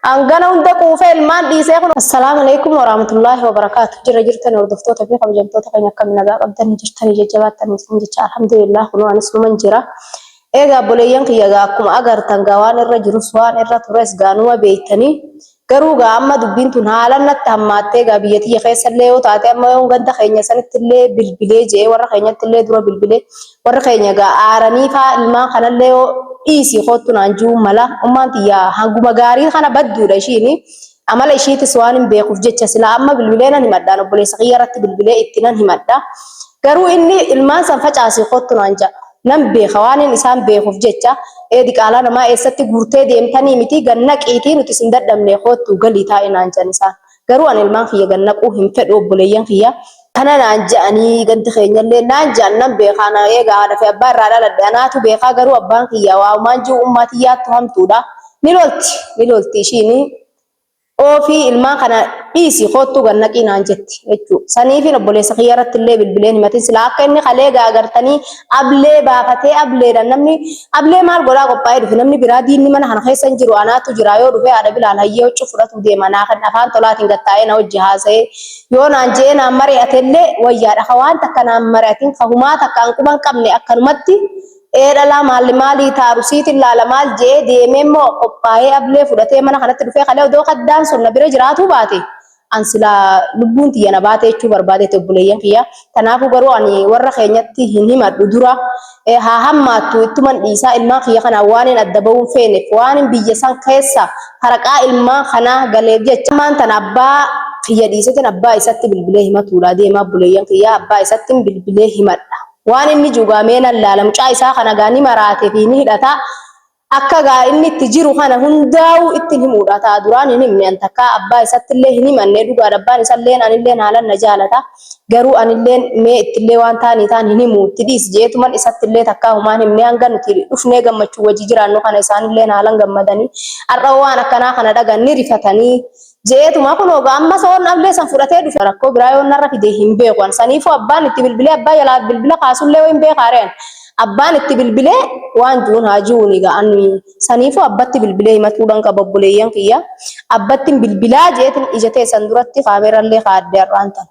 Hangana hunda quufee ilmaan dhiisee kun. Assalaamu Aleeykum Warahmatullaahi Wabarakaatu Jirra jirtani hordoftoota fi kabajamtoota keenya akkami nagaa qabdani jirtani jajjabaattani isin jecha alhamdulillah kunoo anis numan jira. Egaa obboleeyyan kiyya gaa akkuma agartan gaa waan irra jirus waan irra tures gaa numa beeytanii garuu gaa amma dubbiin tun haalan natti hammaattee gaa biyya tiyya keessallee yoo taate amma yoon ganda keenya sanittillee bilbilee je'ee warra keenyattillee dura bilbilee Warri keenya egaa aaranii faa ilmaan kanallee yoo dhiisii koottu naan ji'uun mala. Ummaan tiyya hanguma gaarii kana badduudha ishiini. Amala ishiitis waan hin beekuuf jecha silaa amma bilbilee nan himadha. An obboleessa kiyya irratti bilbilee itti nan himadha. Garuu inni ilmaan san facaasii koottu naan ja'a. Nan beeka waan hin isaan beekuuf jecha ee diqaalaa namaa eessatti guurtee deemtanii miti gad naqiitii nuti isin dadhabnee koottu galii taa'i naan jedhan isaan. Garuu ani ilmaan kiyya gad naquu hin fedhu obboleeyyan kiyya. Kana naan je'anii gandi keenyallee naan je'an nan beeka ana eega haadha fi abbaa irraa dhaladhe anaatu beekaa garuu abbaan kiyya waaumaan ji'u ummaa tiyyaattu hamtuudha ni lolti ni lolti ishiini oofii ilmaan kana dhiisi koottuu gad naqii naan jetti jechuu saniifin obboleessa kiyya irratti illee bilbileen himatin silaa akka inni kalee gaa agartanii ablee baafatee ableedhaan namni ablee maal godhaa qophaa'ee dhufe namni biraa diinni mana kana keessa hin jiru anaatu jira yoo dhufe haadha bilaal hayyee huccuu fudhatuu deema naa kan afaan tolaatiin gattaa'ee na wajji haasa'ee Yoo naan je'ee naan mari'atellee wayyaadha. Ka waan takka naan mari'atin, ka humaa takka an quba hin qabne akkanumatti ee dhalaa maalli maalii taaru siitin laala maal je'ee deemee immoo qophaayee ablee fudhatee mana kanatti dhufee kalee odoo kaddaan sun na bira jiraatuu baate an silaa lubbuun tiyya na baate jechuu barbaadeeti obboleeyyan kiyya. Tanaafuu garuu ani warra keenyatti hin himadhu dura haa hammaattu ittuman dhiisaa ilmaan kiyya kanaan waanin adda bahuu hin feeneef waanin biyya san keessa faraqaa ilmaan kanaa galeef jecha ammaan tana abbaa kiyya dhiisetin abbaa isatti bilbilee himatuudha deemaa obboleeyyan kiyya abbaa isattin bilbilee himadha waan inni jiru gaa mee nan laala mucaa isaa kana gaa ni maraate fi ni hidhata Akka gaa inni itti jiru kana hundaa'uu ittin himuudha ta'a duraan hin himne an takkaa abbaa isattillee hin himanne dhugaadha abbaan isalleen anilleen haalan na jaalata garuu anilleen mee ittillee waan taanii taan hin himu itti dhiisi jeetuman isattillee takkaa humaan himne hanga nuti dhufnee gammachuu wajji jiraannu kana isaanilleen haalan gammadanii har'a waan akkanaa kana dhagan ni rifatanii je'eetuma kunoo gaa ammas hoon ablee san fudhatee dhufe rakkoo biraa yoon narra fide hin beeku an saniifuu abbaan itti bilbilee abbaa jalaa bilbila kaasullee hin beekaa reen abbaan itti bilbilee waan juun haa juuni gaa an saniifuu abbatti bilbilee himatuudhaan qaba obboleeyyan kiyya abbattin bilbilaa jeetin ija teessan duratti kaameerallee kaadde har'aan tan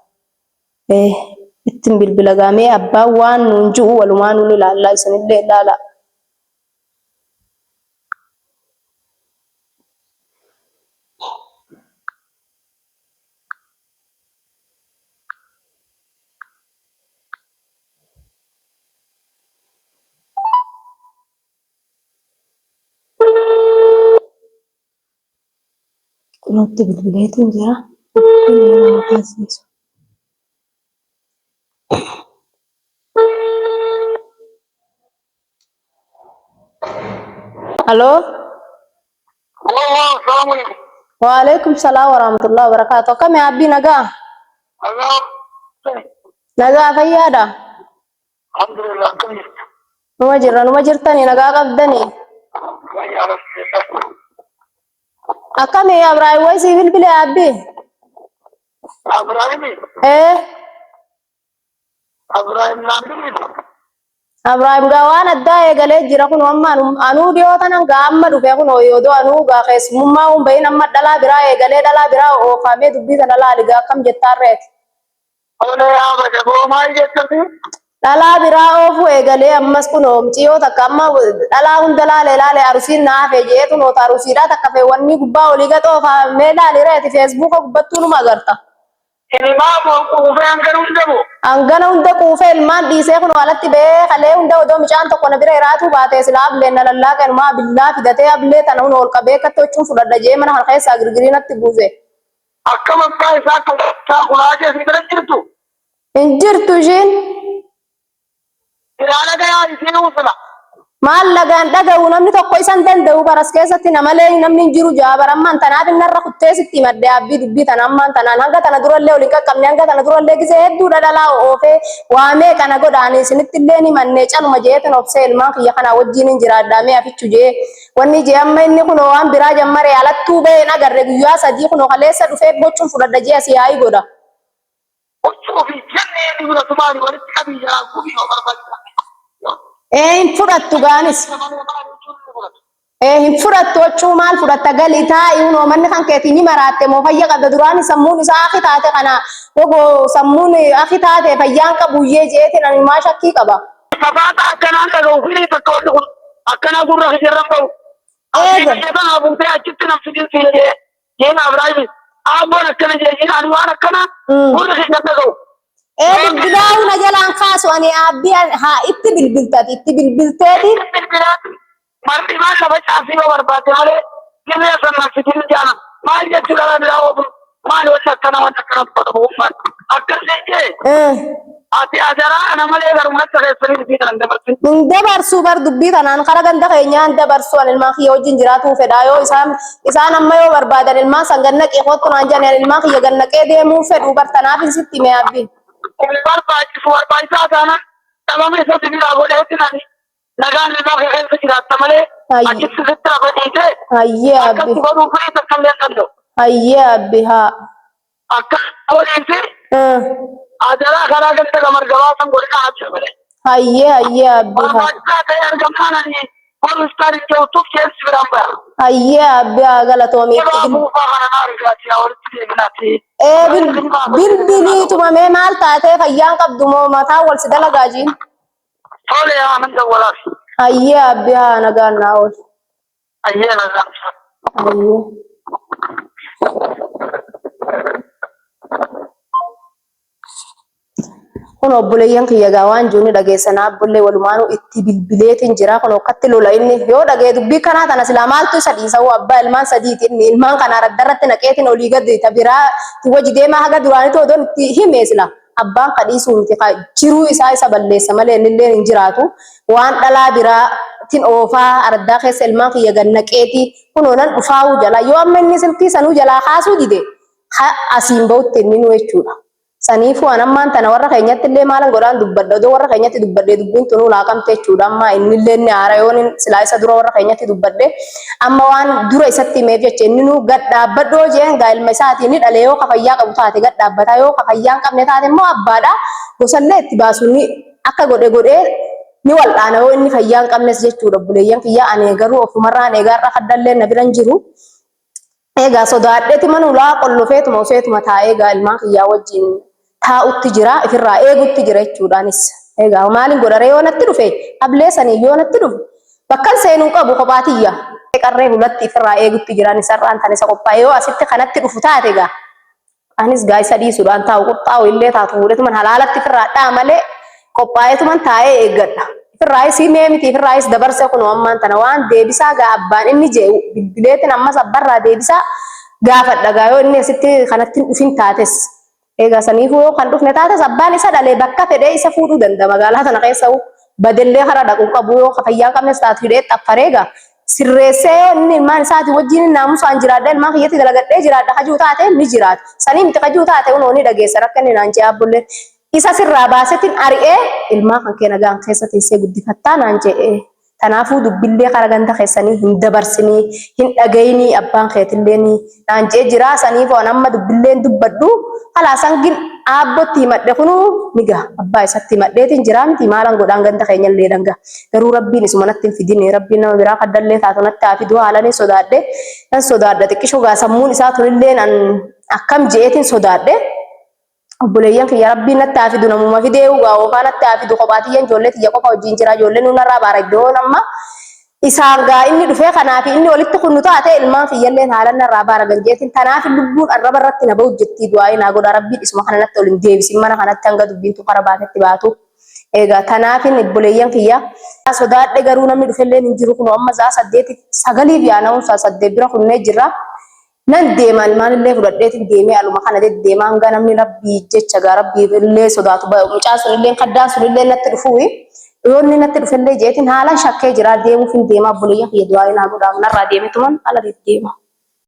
ittin bilbila gaa mee abbaan waan nuun ju'u walumaa nuun ilaallaa isinillee ilaalaa. Kunootti bilbileetiin jira. Bilbila yeroo taasisu. Aloo. Assalamu alaikum. Waalaikum salaam warahmatullahi wabarakatuh. Akkami abbii nagaa? Nagaa. Nagaa fayyaadha. Alhamdulillah akkam jirtu? Numa jirra numa jirtanii nagaa qabdanii. Fayyaa alhamdulillah. Akkami Abraahim wayi sii bilbile abbii? Abrahaimi. Ee. Abrahaim naan bilbile. Abrahaam gaa waan addaa eegalee jira kun amma anuu dhiyoo tanan gaa amma dhufe kun odoo anuu gaa keessummaa hin bahin amma dhalaa biraa eegalee dhalaa biraa oofamee dubbii tana laali gaa akkam jettaan reeti. Olee haa bajaboo maal jettanii? Dhalaa biraa oofuu eegalee ammas kun muciyyoo takka amma dhalaa hunda laalee laalee arusiin na hafe jee tunoota arusiidhaa takka feewwannii gubbaa olii gad oofamee laali reeti feesbuuka gubbattuu numa agarta. Inimaa moo quufee hangana hunda moo? Hangana hunda quufee ilmaan dhiisee kunoo alatti ba'ee kalee hunda odoo micaan tokko na bira iraatuu baatee silaa ableen na lallaaqe numaa billaa fidatee ablee tana hunoo ol qabee akkatti huccuun fudhadha je'ee mana kana keessaa girgirii natti buuse. Akkam abbaa isaa akka isaa kulaatee si bira jirtu? Hin jirtu ishiin. Silaa dhagayaa isiin sila. Maal dhagaan dhaga'u namni tokko isan danda'u baras keessatti namalee namni hin jiru ja'a bara ammaan tanaaf inni irra kuttee sitti himadhe abbii dubbii tana ammaan tanaan hanga tana durallee waliin qaqqabne hanga tana durallee gisee hedduudha dhalaa oofee waa meeqa na godhaani isinitti illee ni manne caluma jeetin obsee ilmaan kiyya kanaa wajjiin hin jiraadhaa mee afichu jee wanni jee amma inni kunoo waan biraa jammaree alattuu bahee hin agarre guyyaa sadii kunoo kaleessa dhufee bocuun fudhadha jee asii yaa'ii godha. Huccuu fi jennee inni fudhatu maali walitti qabii jalaa gubii yoo barbaachisa. Ee hin fudhattu gaanis. Malee maali huccuu inni fudhatu. Ee hin fudhattu huccuu maal fudhatta gali taa'i hunoo manni kan keetii ni maraatte moo fayya qabda duraan sammuun isaa akhi taate kana gogo sammuun akhi taate fayyaan qabuyyee jeetiin ani maa shakkii qaba. Safaata akkanaan dhaga'u firii takka wanni kun akkanaa gurra kiyyarran ba'u. Asii Eega. biyya tanaa fuutee achitti nan fidin siin jee jeen Abrahaimi. Aabboon akkana jee jeen ani waan akkana gurri kiyyan dhaga'u. Ee bilbilaa'uu na jalaan kaasu ani aabbii haa itti bilbiltati itti bilbilteeti. Itti bilbilaati mar'imaan lafa caasii yoo barbaadde malee dirree san nan fidin jaana. Maal jechuu dhala biraa oofu maal wanni akkana wanni akkana dubbatamu ummaan. Akkas jechee ati adaraa ana malee garuma akka keessanii dubbii kana hin dabarsin. Hin dabarsuu bar dubbii tanaan kara ganda keenyaa hin dabarsuu an ilmaan kiyya wajjin jiraatuu fedhaa yoo isaan isaan amma yoo barbaadan ilmaan san gannaqee kottu naan jedhan ani ilmaan kiyya gannaqee deemuu fedhuu bar tanaaf hin sitti hime abbi. Kun barbaachisu barbaachisaa taanaan dhabama isa sibiilaa godheetti nani nagaan ilmaa kee keessa jiraatta malee achitti sitti hafa dhiisee Hayyee abbi. akkatti godhuu firii takka illee hin danda'u. Hayyee abbi haa. Akka godhiisi adaraa karaa ganda gamar gabaa san godhina haadha malee. Hayyee hayyee abbi haa. Barbaachisaa ta'e argamnaan ani boru istaan hin jiru tuf keessa biraan ba'a. Hayyee abbi haa galatoomii. Yeroo afuufaa kana na argaati yaa walitti deebinaati. Ee bilbilii tumamee maal taatee fayyaan qabdu moo mataa wal si dalagaa jiin. Tole yaa nan dawwalaaf. Hayyee abbi haa nagaan naa ool. Hayyee nagaan. Hayyee. Kun obboleeyyan kiyya gaa waan jiru ni dhageessan abbollee walumaanuu itti bilbileetiin jira kun akkatti lola inni yoo dhagee dubbii kanaa tana silaa maaltu isa dhiisa hoo abbaa ilmaan sadiiti inni ilmaan kana raddarratti naqeetiin olii gadi ta biraa itti wajji deemaa haga duraanitu odoon itti hime sila abbaan ka dhiisuu miti ka jiruu isaa isa balleessa malee innilleen hin jiraatu waan dhalaa biraa tin oofaa araddaa keessa ilmaan kiyya gad naqeeti kunoo nan dhufaa'uu jalaa yoo amma inni silkii sanuu jalaa kaasuu dide ha asiin bahutti inninuu jechuudha. Saniifuu an ammaan tana warra keenyatti illee maalan godhaan dubbadha odoo warra keenyatti dubbadhee dubbiin tunuu laaqamte jechuudha amma innillee ni aara yoon silaa isa dura warra keenyatti dubbadhe amma waan dura isatti himeef jecha inninuu gad dhaabbadhoo jeen gaa ilma isaatii ni dhale yoo ka fayyaa qabu taate gad dhaabbataa yoo ka fayyaa hin qabne taate immoo abbaadha gosallee itti baasu ni akka godhe godhee ni wal'aana yoo inni fayyaa hin qabnes jechuudha obboleeyyan kiyya ani garuu ofumarraan eegaa har'a kaddallee na bira hin jiru. Egaa sodaadheeti mana ulaa qollofeetuma useetuma taa'ee egaa ilmaan kiyyaa wajjin taa'utti jira ifirraa eegutti jira jechuudhaanis. Egaa maaliin godharee yoo natti dhufe ablee sanii yoo natti dhufe bakkan seenuu qabu kophaa tiyya. Qarree hulatti ifirraa eegutti jira anis har'aan tan isa qophaa'e yoo asitti kanatti dhufu taate egaa Anis gaa isa dhiisuudhaan taa'u qurxaa'u illee taatu fuudhetuman halaalatti ifirraa dha'a malee qophaa'etuman taa'ee eeggadha. Ifirraayis himee miti ifirraayis dabarse kunoo ammaan tana waan deebisaa gaa abbaan inni je'u bilbileetin ammas abbarraa deebisaa gaafadha gaa yoo inni asitti kanatti hin dhufin taates. Egaa saniifuu yoo kan dhufne taates abbaan isa dhalee bakka fedhee isa fuudhuu danda'a magaalaa tana keessa badellee kara dhaqu hin qabu yoo ka fayyaa hin qabnes taatu hidhee xaffaree gaa sirreessee yoo inni ilmaan isaatii wajjin naamusaan jiraadha ilmaan kiyyatti dalagadhee jiraadha kajuu taate ni jiraata. Sanii miti kajuu taate kunoo ni dhageessa rakka inni naan jee abbolleen isa sirraa baasetin ari'ee ilmaan kan kee nagaan keessa teessee guddifattaa naan je'ee. Tanaafuu dubbillee kara ganda keessanii hin dabarsinii hin dhagayinii abbaan keetillee naan jee jiraa saniifuu an amma dubbillee hin dubbadhu kalaas hangin aabbotti himadhe kunuu ni gaha abbaa isatti himadheetiin jiraa miti maalan godhaan ganda keenyallee dhan gaha garuu rabbiin isuma natti hin fidine rabbiin nama biraa kaddallee taatu natti haa fidu haalanin sodaadhe nan sodaadha xiqqishoo gaa sammuun isaa tunilleen an akkam je'eetiin sodaadhe Obboleeyyan kiyya rabbiin natti haa fidu namuma fidee ugaa oofaa natti haa fidu kophaa tiyyan ijoollee tiyya qofa wajjin jira ijoolleen nu narraa baara iddoon amma isaan gaa inni dhufee kanaa fi inni walitti kunnu taate ilmaan kiyyalleen haalan narraa baara ganjeetiin tanaaf lubbuun arraba irratti na bahu jettii du'aa'ii naa godha rabbiin isuma kana natti ol hin deebisin mana kanatti hanga dubbiin tun kara baatetti baatu egaa tanaafin obboleeyyan kiyya sodaadhe garuu namni dhufelleen hin jiru kunoo amma sa'a saddeeti sagaliif yaana'uun sa'a saddeet bira kunnee jirra. Nan deema ilmaanillee fudhadheetin deemee aluma kana deddeema hanga namni rabbii jecha gaa rabbii illee sodaatu mucaan sunillee kaddaan sunillee natti dhufuuyi yoo inni natti dhufellee jeetin haalaan shakkee jira deemuuf hin deema obboleeyyan kiyya du'aa naa godhaa manarraa deemetuman ala deddeema.